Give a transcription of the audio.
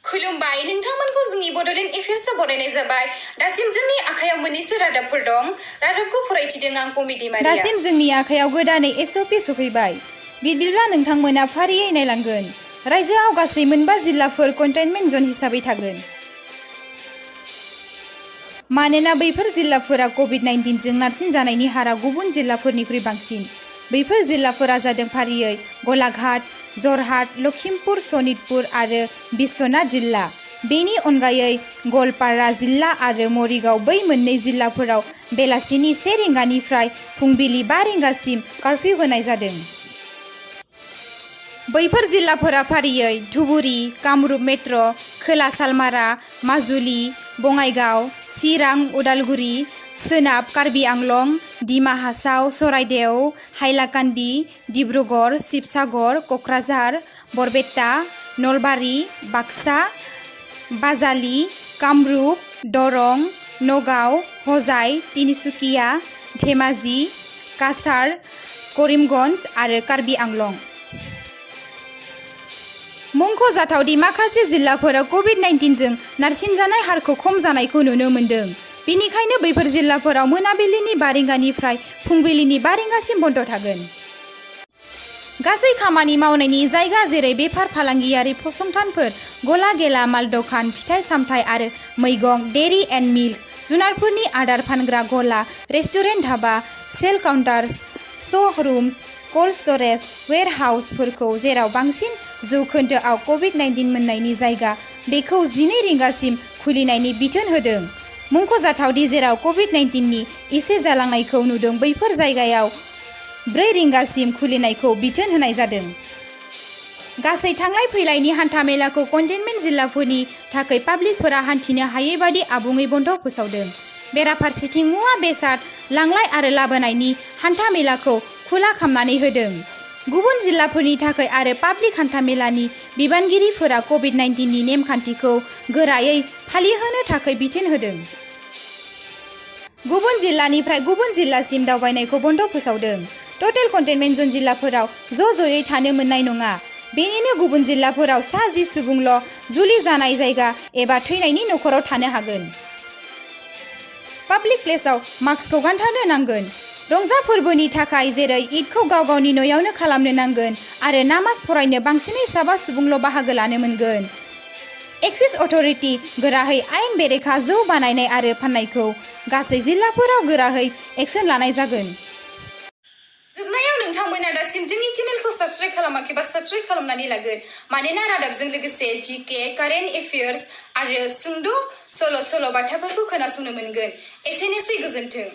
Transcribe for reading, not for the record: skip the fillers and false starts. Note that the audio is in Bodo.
खुलुमबाय नोंथांमोनखौ जोंनि बड'लेण्ड एफेयार्सआव बरायनाय जाबाय दासिम जोंनि आखायाव मोननैसो रादाबफोर दं रादाबखौ फरायथिदों आं कमिटि मारिया दासिम जोंनि आखायाव गोदानै एसअपि सफैबाय बिदिब्ला नोंथांमोना फारियै नायलांगोन रायजोआव गासै मोनबा जिल्लाफोर कन्टेनमेन्ट जन हिसाबै थागोन मानोना बैफोर जिल्लाफोरा कभिड-19 जों नारसिनजानायनि हारा गुबुन जिल्लाफोरनिख्रुइ बांसिन बैफोर जिल्लाफोरा जादों फारियै गलाघाट जरहाट लखिमपुर सनितपुर आरो बिश्वनाथ जिल्ला बेनि अनगायै गवालपारा जिल्ला आरो मरिगाव बै मोननै जिल्लाफोराव बेलासिनि 1 रिंगानिफ्राय फुंबिलि 5 रिंगासिम कर्फ्यू होनाय जादों बैफोर जिल्लाफोरा फारियै धुबुरी कामरुप मेट्र खोला सालमारा माजुलि बङाइगाव चिरां उदालगुरि सोनाब कार्बि आंलं डिमा हासाव चराइदेव हाइलाकान्दि डिब्रुगड़ शिबसागर क'क्राझार बरपेटा नलबारि बाक्सा बाजालि कामरुप दरं नगाव हजाइ तिनिसुकिया धेमाजि काछार करिमगन्ज आरो कार्बि आंलं मुंख'जाथावदि माखासे जिल्लाफोराव कभिड-19 जों नारसिनजानाय हारखौ खम जानायखौ नुनो मोन्दों बेनिखायनो बैफोर जिल्लाफोराव मोनाबिलिनि 5 रिंगानिफ्राय फुंबिलिनि 5 रिंगासिम बन्द थागोन गासै खामानि मावनायनि जायगा जेरै बेफार फालांगियारि फसंथानफोर गला गेला माल दखान फिथाइ सामथाइ आरो मैगं डेयरी एन्ड मिल्क जुनारफोरनि आदार फानग्रा गला रेस्टुरेन्ट धाबा सेल काउन्टार्स श'रुम्स कोल्ड स्टरेज वेयरहाउसफोरखौ जेराव बांसिन जौखोन्दोआव कभिड-19 मोननायनि जायगा बेखौ 12 रिंगासिम खुलिनायनि बिथोन होदों मुंख'जाथावदि जेराव कभिड-19 नि एसे जालांनायखौ नुदों बैफोर जायगायाव 4 रिंगासिम खुलिनायखौ बिथोन होनाय जादों गासै थांलाय फैलायनि हान्थामेलाखौ कन्टेनमेन्ट जिल्लाफोरनि थाखाय पाब्लिकफोरा हान्थिनो हायै बादि आबुङै बन्द फोसावदों बेराफारसेथिं मुवा बेसाद लांलाय आरो लाबोनायनि हान्थामेलाखौ खुला खालामनानै होदों गुबुन जिल्लाफोरनि थाखाय आरो पाब्लिक हान्थामेलानि बिबानगिरिफोरा कभिड-19 नि नेमखान्थिखौ गोरायै फालिहोनो थाखाय बिथोन होदों गुबुन जिल्लानिफ्राय गुबुन जिल्लासिम दावबायनायखौ बन्द फोसावदों टटेल कन्टेनमेन्ट जन जिल्लाफोराव ज'ज'यै थानो मोननाय नङा बेनिनो गुबुन जिल्लाफोराव सा 10 सुबुंल' जुलि जानाय जायगा एबा थैनायनि नखराव थानो हागोन पाब्लिक प्लेसआव मास्कखौ गानथारनो नांगोन रंजा फोरबोनि थाखाय जेरै ईदखौ गाव गावनि न'यावनो खालामनो नांगोन आरो नामाज फरायनो बांसिनै 7 सुबुंल' बाहागो लानो मोनगोन एक्साइज अथ'रिटि गोरायै आयेन बेरेखा जौ बानायनाय आरो फाननायखौ गासै जिल्लाफोराव गोरायै एक्सन लानाय जागोन जोबनायाव नोंथांमोना दासिम जोंनि चेनेलखौ साबस्क्राइब खालामाखैबा साबस्क्राइब खालामनानै लागोन मानोना रादाबजों लोगोसे जीके कारेन्ट एफेयार्स आरो सुंद' सल' बाथाफोरखौ खोनासंनो मोनगोन एसेनोसै गोजोन्थों